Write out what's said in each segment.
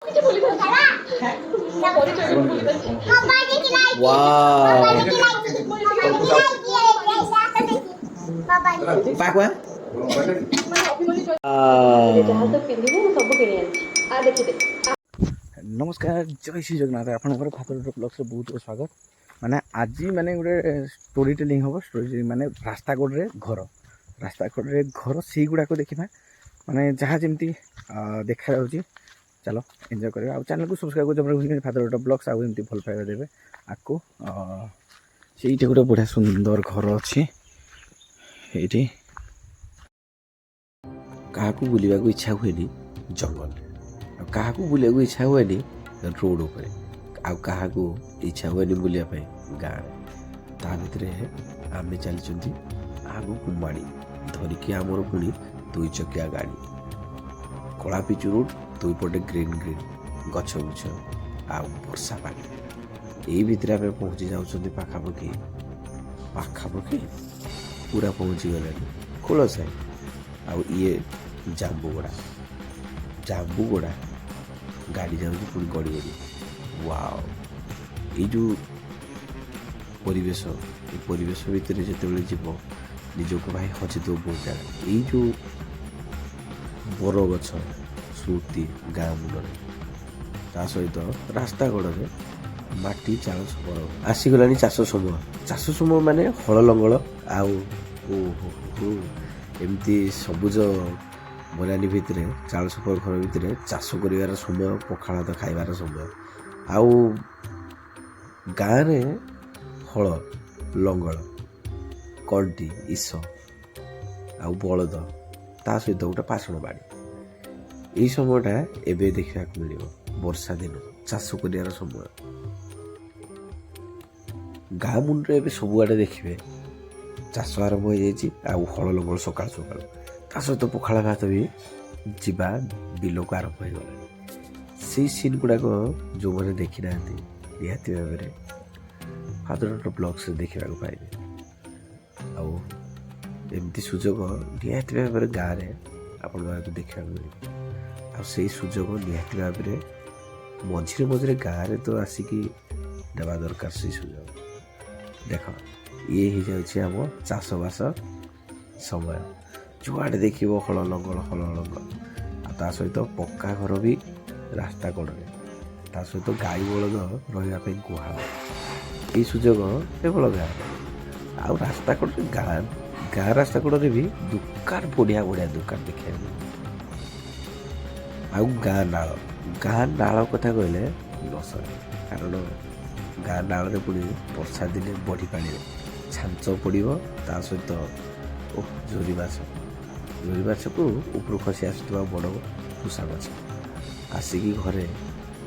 କିଛି ଭୁଲି ଯାଉଛି, ପରିଚୟ ବି ଭୁଲି ଯାଉଛି। ୱାଓ। ପାକୁଆ। ମାନେ ଅଭିମନ୍ୟୁ ଯାହା ସବୁ ପିନ୍ଧିବୁ, ମୁଁ ସବୁ କିଣି ଆଣିଛି। ଆ ଦେଖିଦେ। ନମସ୍କାର, ଜୟ ଶ୍ରୀ ଜଗନ୍ନାଥ। ଆପଣଙ୍କର ଫାଦର ବ୍ଲଗ୍ସରେ ବହୁତ ବହୁତ ସ୍ୱାଗତ। ମାନେ ଆଜି ମାନେ ଗୋଟେ ଷ୍ଟୋରି ଟେଲିଂ ହେବ। ଷ୍ଟୋରି ମାନେ ରାସ୍ତା କଡ଼ରେ ଘର, ରାସ୍ତା କଡ଼ରେ ଘର, ସେଇଗୁଡ଼ାକ ଦେଖିବା। ମାନେ ଯାହା ଯେମିତି ଦେଖାଯାଉଛି, ଚାଲ ଏନ୍ଜୟ କରିବା। ଆଉ ଚ୍ୟାନେଲକୁ ସବସ୍କ୍ରାଇବ୍ କରି ଫାଦର ବ୍ଲଗ୍ସ, ଆଉ ଏମିତି ଭଲ ପାଇବା ଦେବେ ଆକୁ। ସେଇଠି ଗୋଟେ ବଢ଼ିଆ ସୁନ୍ଦର ଘର ଅଛି ଏଇଠି। କାହାକୁ ବୁଲିବାକୁ ଇଚ୍ଛା ହୁଏନି ଜଙ୍ଗଲରେ, ଆଉ କାହାକୁ ବୁଲିବାକୁ ଇଚ୍ଛା ହୁଏନି ରୋଡ଼ ଉପରେ, ଆଉ କାହାକୁ ଇଚ୍ଛା ହୁଏନି ବୁଲିବା ପାଇଁ ଗାଁରେ। ତା ଭିତରେ ଆମେ ଚାଲିଛନ୍ତି ଆଗକୁ ମାଡ଼ି ଧରିକି ଆମର ପୁଣି ଦୁଇ ଚକିଆ ଗାଡ଼ି। କଳା ପିଚୁ ରୋଡ଼, ଦୁଇ ପଟେ ଗ୍ରୀନ୍ ଗ୍ରୀନ୍ ଗଛ ଗୁଛ ଆଉ ବର୍ଷା ପାଣି। ଏଇ ଭିତରେ ଆମେ ପହଞ୍ଚି ଯାଉଛନ୍ତି ପାଖାପାଖି, ପାଖାପାଖି ପୁରା ପହଞ୍ଚିଗଲେଣି ଖୋଳସାହି। ଆଉ ଇଏ ଜାମ୍ବୁଗୋଡ଼ା, ଜାମ୍ବୁଗୋଡ଼ା ଗାଡ଼ି ଯାଉଛି ପୁଣି ଗଡ଼ି ଗଡ଼ି। ୱାଓ, ଏଇ ଯେଉଁ ପରିବେଶ, ଏ ପରିବେଶ ଭିତରେ ଯେତେବେଳେ ଯିବ, ନିଜକୁ ଭାଇ ହଜିଦେବ ବହୁତ ଜାଗା। ଏଇ ଯେଉଁ ବରଗଛ ସ୍ମୃତି ଗାଁ ମୁଣ୍ଡରେ, ତା ସହିତ ରାସ୍ତା କଡ଼ରେ ମାଟି ଚାଳ ଛପର। ଆସିଗଲାଣି ଚାଷ ସମୟ। ଚାଷ ସମୟ ମାନେ ହଳ ଲଙ୍ଗଳ ଆଉ ଓହୋ ହୋ, ଏମିତି ସବୁଜ ବନାନୀ ଭିତରେ, ଚାଳ ଛପର ଘର ଭିତରେ ଚାଷ କରିବାର ସମୟ, ପଖାଳ ଭାତ ଖାଇବାର ସମୟ। ଆଉ ଗାଁରେ ହଳ ଲଙ୍ଗଳ, କଣ୍ଟି, ଇସ ଆଉ ବଳଦ, ତା ସହିତ ଗୋଟେ ପାଷଣ ବାଡ଼ି। ଏଇ ସମୟଟା ଏବେ ଦେଖିବାକୁ ମିଳିବ। ବର୍ଷା ଦିନ, ଚାଷ କରିବାର ସମୟ। ଗାଁ ମୁଣ୍ଡରେ ଏବେ ସବୁଆଡ଼େ ଦେଖିବେ ଚାଷ ଆରମ୍ଭ ହେଇଯାଇଛି ଆଉ ହଳ ଲଙ୍ଗଳ ସକାଳୁ ସକାଳୁ, ତା ସହିତ ପଖାଳ ଭାତ ବି ଯିବା ବିଲକୁ ଆରମ୍ଭ ହେଇଗଲାଣି। ସେଇ ସିନ୍ ଗୁଡ଼ାକ ଯେଉଁମାନେ ଦେଖିନାହାନ୍ତି, ନିହାତି ଭାବରେ ଫାଦର ବ୍ଲଗ୍ସରେ ଦେଖିବାକୁ ପାଇବେ। ଆଉ ଏମିତି ସୁଯୋଗ ନିହାତି ଭାବରେ ଗାଁରେ ଆପଣମାନଙ୍କୁ ଦେଖିବାକୁ ମିଳିବ। ଆଉ ସେଇ ସୁଯୋଗ ନିହାତି ଭାବରେ ମଝିରେ ମଝିରେ ଗାଁରେ ତ ଆସିକି ନେବା ଦରକାର ସେଇ ସୁଯୋଗ। ଦେଖ, ଇଏ ହେଇଯାଉଛି ଆମ ଚାଷବାସ ସମୟ। ଯୁଆଡ଼େ ଦେଖିବ ହଳ ଲଙ୍ଗଳ, ହଳ ଲଙ୍ଗଳ, ଆଉ ତା ସହିତ ପକ୍କା ଘର ବି ରାସ୍ତା କଡ଼ରେ, ତା ସହିତ ଗାଈ ବଳଦ ରହିବା ପାଇଁ ଗୁହାଳ। ଏଇ ସୁଯୋଗ କେବଳ ଗାଁରେ। ଆଉ ରାସ୍ତା କଡ଼ରେ, ଗାଁ ଗାଁ ରାସ୍ତା କଡ଼ରେ ବି ଦୋକାନ, ବଢ଼ିଆ ବଢ଼ିଆ ଦୋକାନ ଦେଖିବାକୁ ମିଳେ। ଆଉ ଗାଁ ନାଳ, ଗାଁ ନାଳ କଥା କହିଲେ ନ ସରେ। କାରଣ ଗାଁ ନାଳରେ ପୁଣି ବର୍ଷା ଦିନେ ବଢ଼ି ପାଣିରେ ଛାଞ୍ଚ ପଡ଼ିବ। ତା ସହିତ ଓହ, ଝୁରି ମାଛ, ଝୁରି ମାଛକୁ ଉପରୁ ଖସି ଆସୁଥିବା ବଡ଼ ପୁଷା ମାଛ ଆସିକି ଘରେ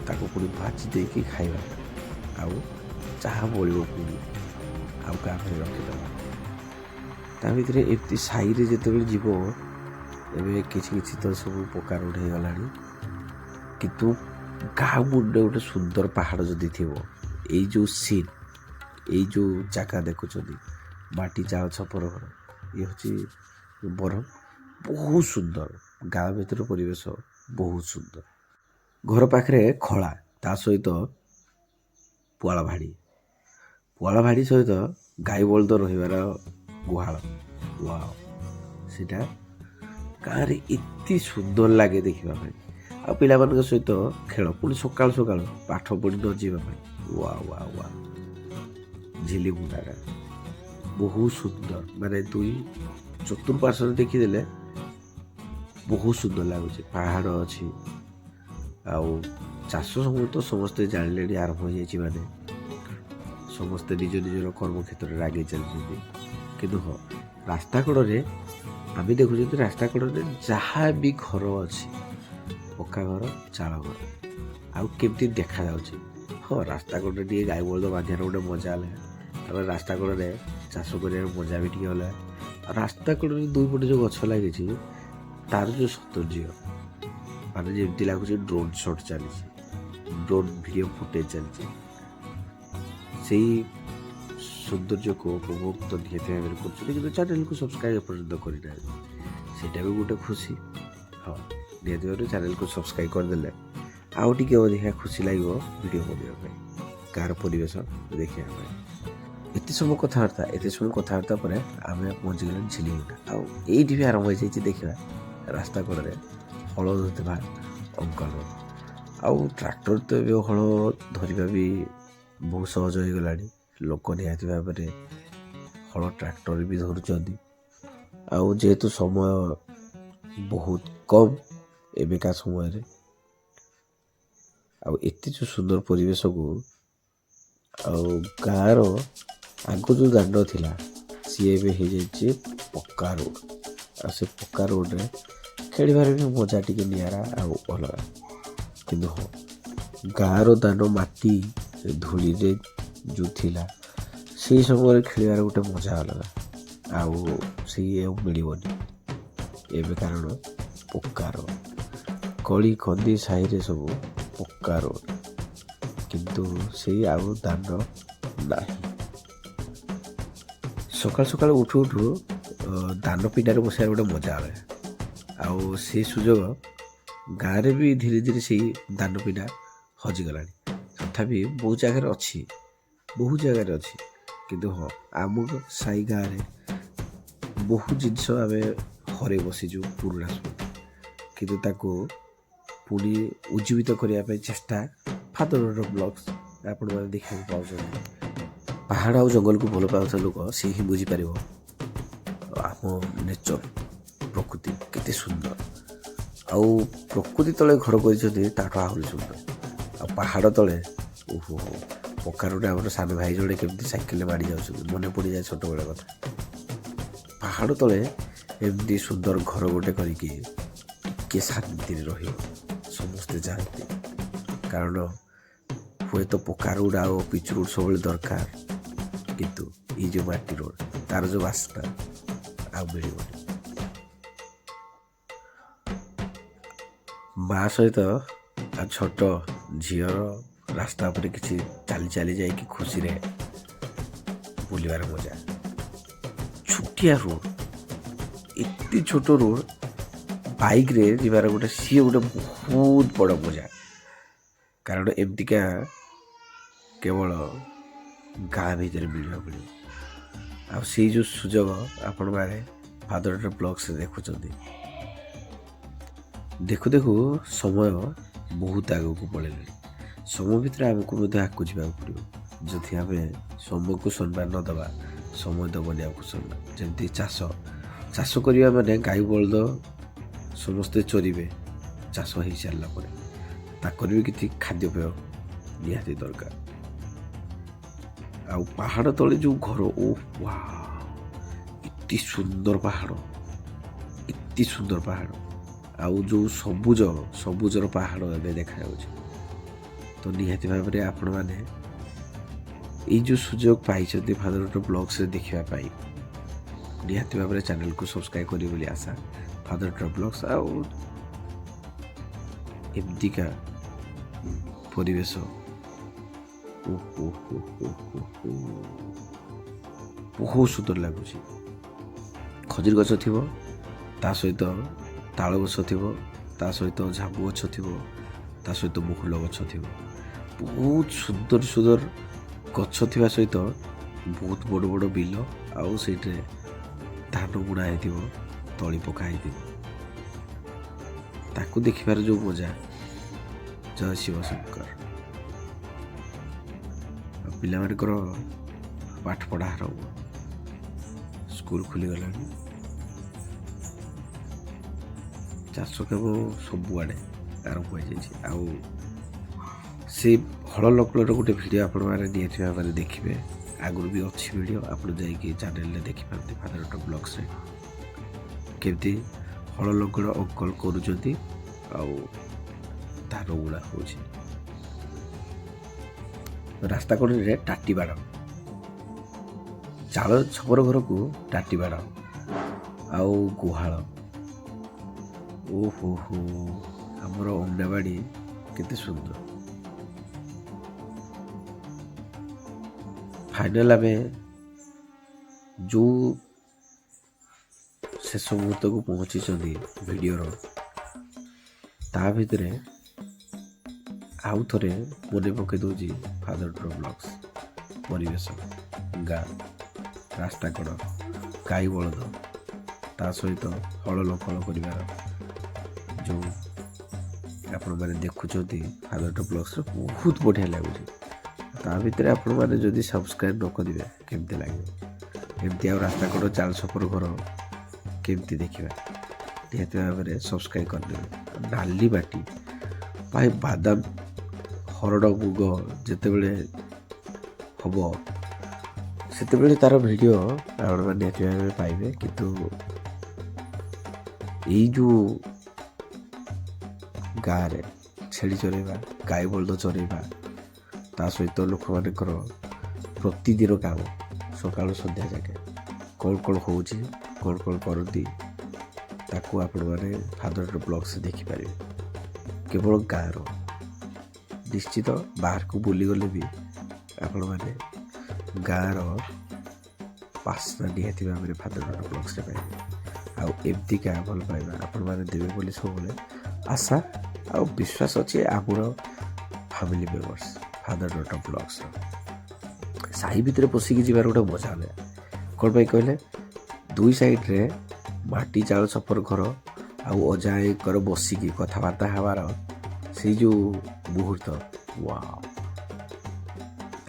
ତାକୁ ପୁଣି ଭାଜି ଦେଇକି ଖାଇବା, ଆଉ ଯାହା ବଳିବ ପୁଣି ଆଉ କାହା ପାଇଁ ରଖିଦେବା। ତା ଭିତରେ ଏମିତି ସାହିରେ ଯେତେବେଳେ ଯିବ, ଏବେ କିଛି କିଛି ତ ସବୁ ପକ୍କା ରୋଡ଼ ହେଇଗଲାଣି, କିନ୍ତୁ ଗାଁ ମୁଣ୍ଡରେ ଗୋଟେ ସୁନ୍ଦର ପାହାଡ଼ ଯଦି ଥିବ, ଏଇ ଯେଉଁ ସିନ୍, ଏଇ ଯେଉଁ ଜାଗା ଦେଖୁଛନ୍ତି, ମାଟି ଚାଳ ଛପର ଘର, ଇଏ ହେଉଛି ବରଂ ବହୁତ ସୁନ୍ଦର। ଗାଁ ଭିତର ପରିବେଶ ବହୁତ ସୁନ୍ଦର। ଘର ପାଖରେ ଖଳା, ତା ସହିତ ପୁଆଳ ଭାଡ଼ି, ପୁଆଳ ଭାଡ଼ି ସହିତ ଗାଈ ବଳଦ ରହିବାର ଗୁହାଳ। ୱାଓ, ସେଇଟା ଗାଁରେ ଏତେ ସୁନ୍ଦର ଲାଗେ ଦେଖିବା ପାଇଁ। ଆଉ ପିଲାମାନଙ୍କ ସହିତ ଖେଳ, ପୁଣି ସକାଳୁ ସକାଳୁ ପାଠ ପଢ଼ି ନ ଯିବା ପାଇଁ। ୱା ୱା ୱା, ଝିଲି ମୁଣ୍ଡାଟା ବହୁତ ସୁନ୍ଦର। ମାନେ ଦୁଇ ଚତୁର୍ପାର୍ଶ୍ୱରେ ଦେଖିଦେଲେ ବହୁତ ସୁନ୍ଦର ଲାଗୁଛି। ପାହାଡ଼ ଅଛି ଆଉ ଚାଷ ସମୟ ତ ସମସ୍ତେ ଜାଣିଲେଣି ଆରମ୍ଭ ହୋଇଯାଇଛି। ମାନେ ସମସ୍ତେ ନିଜ ନିଜର କର୍ମକ୍ଷେତ୍ରରେ ଆଗେଇ ଚାଲିଛନ୍ତି। କିନ୍ତୁ ହଁ, ରାସ୍ତା କଡ଼ରେ ଆମେ ଦେଖୁଛନ୍ତି, ରାସ୍ତା କଡ଼ରେ ଯାହା ବି ଘର ଅଛି, ପକ୍କା ଘର, ଚାଳ ଘର, ଆଉ କେମିତି ଦେଖାଯାଉଛି। ହଁ, ରାସ୍ତା କଡ଼ରେ ଟିକେ ଗାଈ ବଳଦ ବାନ୍ଧିବାର ଗୋଟେ ମଜା ଅଲଗା। ତାପରେ ରାସ୍ତା କଡ଼ରେ ଚାଷ କରିବାର ମଜା ବି ଟିକେ ଅଲଗା। ଆଉ ରାସ୍ତା କଡ଼ରେ ଦୁଇ ପଟେ ଯେଉଁ ଗଛ ଲାଗିଛି, ତାର ଯେଉଁ ସୌନ୍ଦର୍ଯ୍ୟ, ମାନେ ଯେମିତି ଲାଗୁଛି ଡ୍ରୋନ୍ ସଟ୍ ଚାଲିଛି, ଡ୍ରୋନ୍ ଭିଡ଼ିଓ ଫୁଟେଜ୍ ଚାଲିଛି। ସେଇ ସୌନ୍ଦର୍ଯ୍ୟକୁ ଉପଭୋଗ ତ ନିହାତି ଭାବରେ କରୁଛନ୍ତି, କିନ୍ତୁ ଚ୍ୟାନେଲକୁ ସବସ୍କ୍ରାଇବ୍ ଏପର୍ଯ୍ୟନ୍ତ କରିନାହାନ୍ତି, ସେଇଟା ବି ଗୋଟେ ଖୁସି। ହଁ, ନିହାତି ଭାବରେ ଚ୍ୟାନେଲକୁ ସବସ୍କ୍ରାଇବ୍ କରିଦେଲେ ଆଉ ଟିକେ ଅଧିକା ଖୁସି ଲାଗିବ ଭିଡ଼ିଓ ବନେଇବା ପାଇଁ, ଗାଁର ପରିବେଶ ଦେଖିବା ପାଇଁ। ଏତେ ସବୁ କଥାବାର୍ତ୍ତା ପରେ ଆମେ ପହଞ୍ଚିଗଲେଣି ଝିଲିମୁଣ୍ଡା। ଆଉ ଏଇଠି ବି ଆରମ୍ଭ ହେଇଯାଇଛି, ଦେଖିବା ରାସ୍ତା କଡ଼ରେ ହଳ ଧରୁଥିବା ଅଙ୍କଲ। ଆଉ ଟ୍ରାକ୍ଟର ତ ଏବେ ହଳ ଧରିବା ବି ବହୁତ ସହଜ ହେଇଗଲାଣି। ଲୋକ ନିହାତି ଭାବରେ ହଳ ଟ୍ରାକ୍ଟର ବି ଧରୁଛନ୍ତି। ଆଉ ଯେହେତୁ ସମୟ ବହୁତ କମ୍ ଏବେକା ସମୟରେ, ଆଉ ଏତେ ଯେଉଁ ସୁନ୍ଦର ପରିବେଶକୁ, ଆଉ ଗାଁର ଆଗ ଯେଉଁ ଦାଣ୍ଡ ଥିଲା, ସିଏ ଏବେ ହେଇଯାଇଛି ପକ୍କା ରୋଡ଼। ଆଉ ସେ ପକ୍କା ରୋଡ଼ରେ ଖେଳିବାରେ ବି ମଜା ଟିକେ ନିଆରା ଆଉ ଅଲଗା। କିନ୍ତୁ ହଁ, ଗାଁର ଦାଣ୍ଡ ମାଟି ଧୂଳିରେ ଯେଉଁ ଥିଲା, ସେଇ ସମୟରେ ଖେଳିବାର ଗୋଟେ ମଜା ଅଲଗା, ଆଉ ସେଇ ଆଉ ମିଳିବନି ଏବେ। କାରଣ ପକ୍କା ରୋଡ଼, କଳି କନ୍ଦି ସାହିରେ ସବୁ ପକ୍କା ରୋଡ଼, କିନ୍ତୁ ସେଇ ଆଉ ଦାଣ୍ଡ ନାହିଁ। ସକାଳୁ ସକାଳୁ ଉଠୁ ଉଠୁ ଦାଣ୍ଡ ପିଣ୍ଡାରେ ବସିବାର ଗୋଟେ ମଜା ଅଲଗା। ଆଉ ସେ ସୁଯୋଗ ଗାଁରେ ବି ଧୀରେ ଧୀରେ ସେଇ ଦାଣ୍ଡ ପିଣ୍ଡା ହଜିଗଲାଣି। ତଥାପି ବହୁତ ଜାଗାରେ ଅଛି, ବହୁତ ଜାଗାରେ ଅଛି। କିନ୍ତୁ ହଁ, ଆମ ସାହି ଗାଁରେ ବହୁତ ଜିନିଷ ଆମେ ହରେଇ ବସିଛୁ, ପୁରୁଣା ସ୍ମୃତି। କିନ୍ତୁ ତାକୁ ପୁଣି ଉଜ୍ଜୀବିତ କରିବା ପାଇଁ ଚେଷ୍ଟା ଫାଦର ବ୍ଲଗ୍ସ ଆପଣମାନେ ଦେଖିବାକୁ ପାଉଛନ୍ତି। ପାହାଡ଼ ଆଉ ଜଙ୍ଗଲକୁ ଭଲ ପାଉଥିବା ଲୋକ ସେ ହିଁ ବୁଝିପାରିବ ଆମ ନେଚର, ପ୍ରକୃତି କେତେ ସୁନ୍ଦର। ଆଉ ପ୍ରକୃତି ତଳେ ଘର କରିଛନ୍ତି, ତାଠୁ ଆହୁରି ସୁନ୍ଦର। ଆଉ ପାହାଡ଼ ତଳେ, ଓହୋ, ପକ୍କା ରୋଡ଼ରେ ଆମର ସାନ ଭାଇ ଜଣେ କେମିତି ସାଇକେଲରେ ମାଡ଼ି ଯାଉଛନ୍ତି, ମନେ ପଡ଼ିଯାଏ ଛୋଟବେଳ କଥା। ପାହାଡ଼ ତଳେ ଏମିତି ସୁନ୍ଦର ଘର ଗୋଟେ କରିକି ଟିକେ ଶାନ୍ତିରେ ରହିବ ସମସ୍ତେ ଯାଆନ୍ତି। କାରଣ ହୁଏତ ପକ୍କା ରୋଡ଼ ଆଉ ପିଚୁ ରୋଡ଼ ସବୁବେଳେ ଦରକାର, କିନ୍ତୁ ଏଇ ଯେଉଁ ମାଟି ରୋଡ଼, ତାର ଯେଉଁ ବାସ୍ନା ଆଉ ମିଳିବନି। ମା ସହିତ ଆଉ ଛୋଟ ଝିଅର ରାସ୍ତା ଉପରେ କିଛି ଚାଲି ଚାଲି ଯାଇକି ଖୁସିରେ ବୁଲିବାର ମଜା। ଛୋଟିଆ ରୋଡ଼, ଏତେ ଛୋଟ ରୋଡ଼, ବାଇକ୍ରେ ଯିବାର ଗୋଟେ ସିଏ ଗୋଟେ ବହୁତ ବଡ଼ ମଜା। କାରଣ ଏମିତିକା କେବଳ ଗାଁ ଭିତରେ ମିଳିବାକୁ ମିଳିବ। ଆଉ ସେଇ ଯେଉଁ ସୁଯୋଗ ଆପଣମାନେ ଫାଦର ବ୍ଲଗ୍ସରେ ଦେଖୁଛନ୍ତି। ଦେଖୁ ଦେଖୁ ସମୟ ବହୁତ ଆଗକୁ ପଳେଇଲାଣି। ସମୟ ଭିତରେ ଆମକୁ ମଧ୍ୟ ଆଗକୁ ଯିବାକୁ ପଡ଼ିବ। ଯଦି ଆମେ ସମୟକୁ ସମ୍ମାନ ନ ଦେବା, ସମୟ ଦେବନି ଆମକୁ ସମ୍ମାନ। ଯେମିତି ଚାଷ, ଚାଷ କରିବା ମାନେ ଗାଈ ବଳଦ ସମସ୍ତେ ଚରିବେ। ଚାଷ ହେଇସାରିଲା ପରେ ତାଙ୍କର ବି କିଛି ଖାଦ୍ୟପେୟ ନିହାତି ଦରକାର। ଆଉ ପାହାଡ଼ ତଳେ ଯେଉଁ ଘର, ଓ ଏତେ ସୁନ୍ଦର ପାହାଡ଼, ଏତେ ସୁନ୍ଦର ପାହାଡ଼, ଆଉ ଯେଉଁ ସବୁଜ ସବୁଜର ପାହାଡ଼ ଏବେ ଦେଖାଯାଉଛି। ତ ନିହାତି ଭାବରେ ଆପଣମାନେ ଏଇ ଯେଉଁ ସୁଯୋଗ ପାଇଛନ୍ତି ଫାଦର ବ୍ଲଗ୍ସରେ ଦେଖିବା ପାଇଁ, ନିହାତି ଭାବରେ ଚ୍ୟାନେଲକୁ ସବସ୍କ୍ରାଇବ୍ କରିବେ ବୋଲି ଆଶା। ଫାଦର ବ୍ଲଗ୍ସ ଆଉ ଏମିତିକା ପରିବେଶ, ଓ ହୋ ହୋ ହୋ ହୋ ହୋ, ବହୁତ ସୁନ୍ଦର ଲାଗୁଛି। ଖଜୁରୀ ଗଛ ଥିବ, ତା ସହିତ ତାଳ ଗଛ ଥିବ, ତା ସହିତ ଝାମୁ ଗଛ ଥିବ, ତା ସହିତ ମହୁଲ ଗଛ ଥିବ। ବହୁତ ସୁନ୍ଦର ସୁନ୍ଦର ଗଛ ଥିବା ସହିତ ବହୁତ ବଡ଼ ବଡ଼ ବିଲ, ଆଉ ସେଇଥିରେ ଧାନ ବୁଣା ହେଇଥିବ, ତଳି ପକା ହେଇଥିବ। ତାକୁ ଦେଖିବାର ଯେଉଁ ମଜା, ଜୟ ଶିବ ଶଙ୍କର। ଆଉ ପିଲାମାନଙ୍କର ପାଠ ପଢ଼ା ଆରମ୍ଭ, ସ୍କୁଲ ଖୋଲିଗଲାଣି। ଚାଷ କାମ ସବୁଆଡ଼େ ଆରମ୍ଭ ହୋଇଯାଇଛି। ଆଉ ସେ ହଳ ଲଙ୍ଗଳର ଗୋଟେ ଭିଡ଼ିଓ ଆପଣମାନେ ନିହାତି ଭାବରେ ଦେଖିବେ। ଆଗରୁ ବି ଅଛି ଭିଡ଼ିଓ, ଆପଣ ଯାଇକି ଚ୍ୟାନେଲରେ ଦେଖିପାରନ୍ତି ଫାଦର ବ୍ଲଗ୍ସରେ, କେମିତି ହଳ ଲଙ୍ଗଳ ଅଙ୍କଲ କରୁଛନ୍ତି ଆଉ ଧାନ ବୁଣା ହେଉଛି। ରାସ୍ତା କଡ଼ରେ ଟାଟି ବାଡ଼, ଚାଳ ଛପର ଘରକୁ ଟାଟି ବାଡ଼ ଆଉ ଗୁହାଳ। ଓହୋ ହୋ, ଆମର ଅଙ୍ଗନବାଡ଼ି କେତେ ସୁନ୍ଦର। ଫାଇନାଲ ଆମେ ଯେଉଁ ଶେଷ ମୁହୂର୍ତ୍ତକୁ ପହଞ୍ଚିଛନ୍ତି ଭିଡ଼ିଓର, ତା ଭିତରେ ଆଉ ଥରେ ମନେ ପକାଇ ଦେଉଛି ଫାଦର ଡଟର ବ୍ଲଗ୍ସ ପରିବେଶ, ଗାଁ, ରାସ୍ତା କଡ଼, ଗାଈ ବଳଦ, ତା ସହିତ ହଳ ଲଙ୍ଗଳ କରିବାର ଯେଉଁ ଆପଣମାନେ ଦେଖୁଛନ୍ତି ଫାଦର ଡଟର ବ୍ଲଗ୍ସରେ, ବହୁତ ବଢ଼ିଆ ଲାଗୁଛି। ତା ଭିତରେ ଆପଣମାନେ ଯଦି ସବସ୍କ୍ରାଇବ୍ ନ କରିବେ, କେମିତି ଲାଗିବ? ଏମିତି ଆଉ ରାସ୍ତା କଡ଼ ଚାଳ ଛପର ଘର କେମିତି ଦେଖିବା? ନିହାତି ଭାବରେ ସବସ୍କ୍ରାଇବ୍ କରିଦେବେ। ନାଲି ମାଟି ଭାଇ, ବାଦାମ, ହରଡ଼, ମୁଗ ଯେତେବେଳେ ହେବ, ସେତେବେଳେ ତା'ର ଭିଡ଼ିଓ ଆପଣମାନେ ନିହାତି ଭାବରେ ପାଇବେ। କିନ୍ତୁ ଏଇ ଯେଉଁ ଗାଁରେ ଛେଳି ଚରେଇବା, ଗାଈ ବଳଦ ଚରେଇବା, ତା ସହିତ ଲୋକମାନଙ୍କର ପ୍ରତିଦିନ କାମ ସକାଳୁ ସନ୍ଧ୍ୟା ଯାକେ କ'ଣ କ'ଣ ହେଉଛି, କ'ଣ କ'ଣ କରନ୍ତି, ତାକୁ ଆପଣମାନେ ଫାଦର ବ୍ଲଗ୍ସ ଦେଖିପାରିବେ। କେବଳ ଗାଁର ନିଶ୍ଚିତ ବାହାରକୁ ବୁଲିଗଲେ ବି ଆପଣମାନେ ଗାଁର ବାସ୍ନା ନିହାତି ଭାବରେ ଫାଦର ବ୍ଲଗ୍ସରେ ପାଇବେ। ଆଉ ଏମିତିକା ଭଲ ପାଇବା ଆପଣମାନେ ଦେବେ ବୋଲି ସବୁବେଳେ ଆଶା ଆଉ ବିଶ୍ୱାସ ଅଛି ଆମର ଫ୍ୟାମିଲି ମେମ୍ବର୍ସ ଫାଦର ଡଟର ବ୍ଲଗ୍ସର। ସାହି ଭିତରେ ପଶିକି ଯିବାର ଗୋଟେ ମଜା ଅଲଗା। କ'ଣ ପାଇଁ କହିଲେ, ଦୁଇ ସାଇଡ଼୍ରେ ମାଟି ଚାଳ ଛପର ଘର ଆଉ ଅଜା ଆଈଙ୍କର ବସିକି କଥାବାର୍ତ୍ତା ହେବାର ସେଇ ଯେଉଁ ମୁହୂର୍ତ୍ତ, ୱାଓ!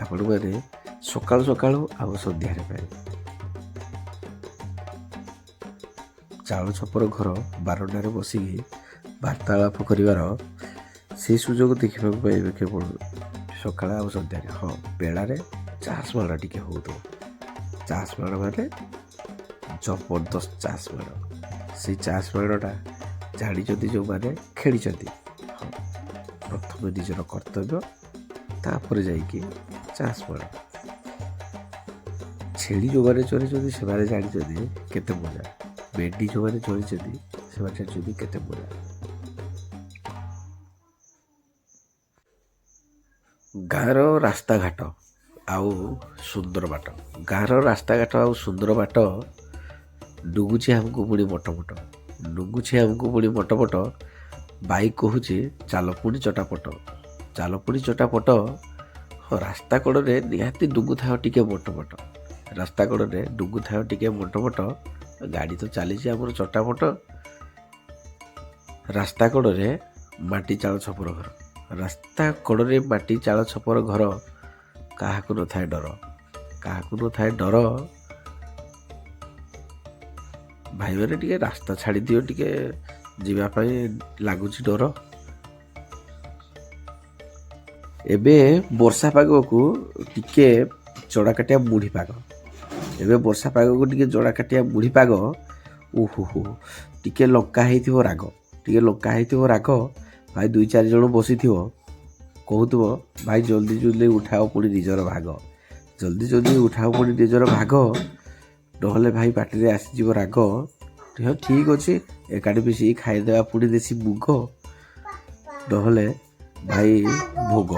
ଆପଣମାନେ ସକାଳୁ ସକାଳୁ ଆଉ ସନ୍ଧ୍ୟାରେ ପାଇବେ। ଚାଳ ଛପର ଘର ବାରଣ୍ଡାରେ ବସିକି ବାର୍ତ୍ତାଳାପ କରିବାର ସେଇ ସୁଯୋଗ ଦେଖିବାକୁ ପାଇବେ କେବଳ ସକାଳେ ଆଉ ସନ୍ଧ୍ୟାରେ। ହଁ, ବେଳାରେ ଚାଷ ମାଡ଼ ଟିକେ ହେଉଥିବ। ଚାଷ ମାଡ଼ ମାନେ ଜବରଦସ୍ତ ଚାଷ ମାଡ଼। ସେଇ ଚାଷ ମାଡ଼ଟା ଜାଣିଛନ୍ତି ଯେଉଁମାନେ ଖେଳିଛନ୍ତି। ହଁ, ପ୍ରଥମେ ନିଜର କର୍ତ୍ତବ୍ୟ, ତାପରେ ଯାଇକି ଚାଷ ମାଡ଼। ଛେଳି ଯେଉଁମାନେ ଚରେଇଛନ୍ତି, ସେମାନେ ଜାଣିଛନ୍ତି କେତେ ମଜା। ମେଣ୍ଢି ଯେଉଁମାନେ ଚରେଇଛନ୍ତି, ସେମାନେ ଜାଣିଛନ୍ତି କେତେ ମଜା। ଗାଁର ରାସ୍ତାଘାଟ ଆଉ ସୁନ୍ଦର ବାଟ, ଗାଁର ରାସ୍ତାଘାଟ ଆଉ ସୁନ୍ଦର ବାଟ, ଡୁଗୁଛି ଆମକୁ ପୁଣି ମଟମଟ, ଡୁଗୁଛି ଆମକୁ ପୁଣି ମଟମଟ। ବାଇକ୍ କହୁଛି, ଚାଲ ପୁଣି ଚଟାପଟ, ଚାଲ ପୁଣି ଚଟାପଟ। ହଁ, ରାସ୍ତା କଡ଼ରେ ନିହାତି ଡୁଗୁଥାଅ ଟିକେ ମଟମଟ, ରାସ୍ତା କଡ଼ରେ ଡୁଗୁଥାଅ ଟିକେ ମଟମଟ, ଗାଡ଼ି ତ ଚାଲିଛି ଆମର ଚଟାପଟ। ରାସ୍ତା କଡ଼ରେ ମାଟି ଚାଳ ଛପର ଘର, ରାସ୍ତା କଡ଼ରେ ମାଟି ଚାଳ ଛପର ଘର, କାହାକୁ ନଥାଏ ଡର, କାହାକୁ ନଥାଏ ଡର। ଭାଇମାନେ, ଟିକେ ରାସ୍ତା ଛାଡ଼ିଦିଅ, ଟିକେ ଯିବା ପାଇଁ ଲାଗୁଛି ଡର। ଏବେ ବର୍ଷା ପାଗକୁ ଟିକେ ଚଡ଼ାକାଟିଆ ମୁଢ଼ି ପାଗ। ଏବେ ବର୍ଷା ପାଗକୁ ଟିକେ ଜଡ଼ାକାଟିଆ ମୁଢ଼ି ପାଗ, ଓହୋ ହୋ, ଟିକେ ଲଙ୍କା ହେଇଥିବ ରାଗ, ଟିକେ ଲଙ୍କା ହେଇଥିବ ରାଗ। ଭାଇ, ଦୁଇ ଚାରି ଜଣ ବସିଥିବ, କହୁଥିବ, ଭାଇ ଜଲ୍ଦି ଜଲ୍ଦି ଉଠାଅ ପୁଣି ନିଜର ଭାଗ, ଜଲ୍ଦି ଜଲ୍ଦି ଉଠାଅ ପୁଣି ନିଜର ଭାଗ, ନହେଲେ ଭାଇ ପାଟିରେ ଆସିଯିବ ରାଗ। ହଁ, ଠିକ୍ ଅଛି, ଏକାଠି ମିଶିକି ଖାଇଦେବା ପୁଣି ଦେଶୀ ମୁଗ, ନହେଲେ ଭାଇ ଭୋଗ।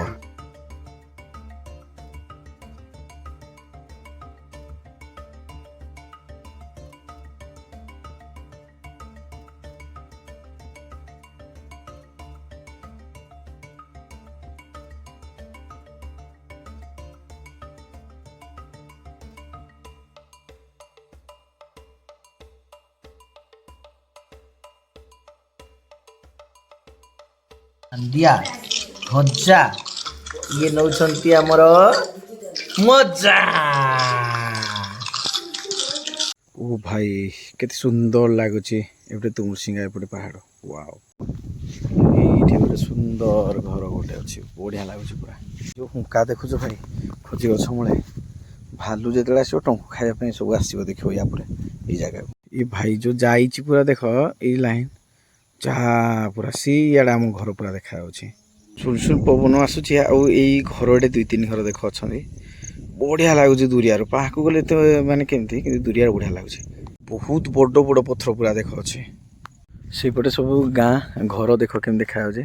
ମାଣ୍ଡିଆ ଭଜା ଇଏ ନେଉଛନ୍ତି ଆମର ମଜା। ଓ ଭାଇ, କେତେ ସୁନ୍ଦର ଲାଗୁଛି। ଏପଟେ ତୁମୁସିଙ୍ଗା, ଏପଟେ ପାହାଡ଼। ୱାଓ! ଏଇଠି ଗୋଟେ ସୁନ୍ଦର ଘର ଗୋଟେ ଅଛି, ବଢ଼ିଆ ଲାଗୁଛି ପୁରା। ଯୋଉ ହୁଙ୍କା ଦେଖୁଛ ଭାଇ, ଖଜି ଗଛ ମୂଳେ ଭାଲୁ ଯେତେବେଳେ ଆସିବ, ଟଙ୍କୁ ଖାଇବା ପାଇଁ ସବୁ ଆସିବ, ଦେଖିବ ୟା ପରେ ଏଇ ଜାଗାକୁ। ଏ ଭାଇ, ଯୋଉ ଯାଇଛି ପୁରା ଦେଖ, ଏଇ ଲାଇନ୍ ଯାହା ପୁରା ସେଇଆଡ଼େ ଆମ ଘର ପୁରା ଦେଖାଯାଉଛି। ସୁଲସୁଲ ପବନ ଆସୁଛି ଆଉ ଏଇ ଘର ଏଠି ଦୁଇ ତିନି ଘର ଦେଖ ଅଛନ୍ତି। ବଢ଼ିଆ ଲାଗୁଛି ଦୁରିଆରୁ। ପାଖକୁ ଗଲେ ଏତେ ମାନେ କେମିତି, କିନ୍ତୁ ଦୁରିଆରୁ ବଢ଼ିଆ ଲାଗୁଛି। ବହୁତ ବଡ଼ ବଡ଼ ପଥର ପୁରା ଦେଖ ଅଛି। ସେଇପଟେ ସବୁ ଗାଁ ଘର ଦେଖ କେମିତି ଦେଖାଯାଉଛି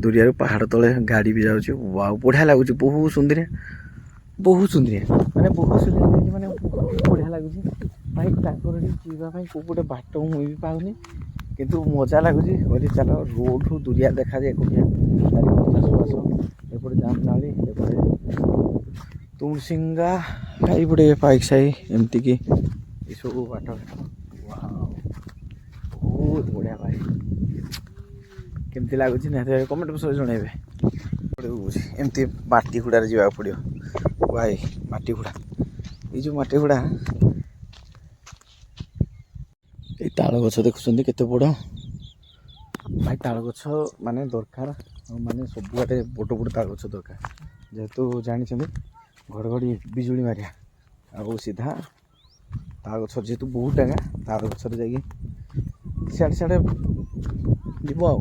ଦୁରିଆରୁ। ପାହାଡ଼ ତଳେ ଗାଡ଼ି ବି ଯାଉଛି। ୱାଓ, ବଢ଼ିଆ ଲାଗୁଛି, ବହୁତ ସୁନ୍ଦରିଆ, ବହୁତ ସୁନ୍ଦରିଆ, ମାନେ ବହୁତ ସୁନ୍ଦରିଆ, ମାନେ ବହୁତ ବଢ଼ିଆ ଲାଗୁଛି ଭାଇ। ତାଙ୍କର ଏଠି ଯିବା ପାଇଁ କେଉଁ ଗୋଟେ ବାଟ ମୁଁ ବି ପାଉନି। କିନ୍ତୁ ମଜା ଲାଗୁଛି ବୋଲି ଚାଲ। ରୋଡ଼ଠୁ ଦୁରିଆ ଦେଖାଯାଏ ଏକୁଟିଆ, ଚାରିପଟେ ଚାଷବାସ, ଏପଟେ ଜାମନାଳି, ଏପଟେ ତୁମସିଙ୍ଗା, ଏଇପଟେ ପାଇକ ସାହି, ଏମିତିକି ଏସବୁ ବାଟ। ୱାଓ, ବହୁତ ବଢ଼ିଆ ଭାଇ। କେମିତି ଲାଗୁଛି ନିହାତି ଭାବେ କମେଣ୍ଟ ବକ୍ସରେ ଜଣାଇବେ। ଏମିତି ମାଟି ହୁଡ଼ାରେ ଯିବାକୁ ପଡ଼ିବ ଭାଇ। ମାଟି ହୁଡ଼ା, ଏଇ ଯେଉଁ ମାଟି ହୁଡ଼ା। ଏଇ ତାଳ ଗଛ ଦେଖୁଛନ୍ତି କେତେ ବଡ଼ ଭାଇ। ତାଳ ଗଛ ମାନେ ଦରକାର, ମାନେ ସବୁଆଡ଼େ ବଡ଼ ବଡ଼ ତାଳ ଗଛ ଦରକାର। ଯେହେତୁ ଜାଣିଛନ୍ତି ଘଡ଼ଘଡ଼ି ବିଜୁଳି ମାରିଆ ଆଉ ସିଧା ତାଳ ଗଛ ଯେହେତୁ ବହୁତ ଟଙ୍କା, ତାଳ ଗଛରେ ଯାଇକି ସିଆଡ଼େ ସିଆଡ଼େ ଯିବ ଆଉ।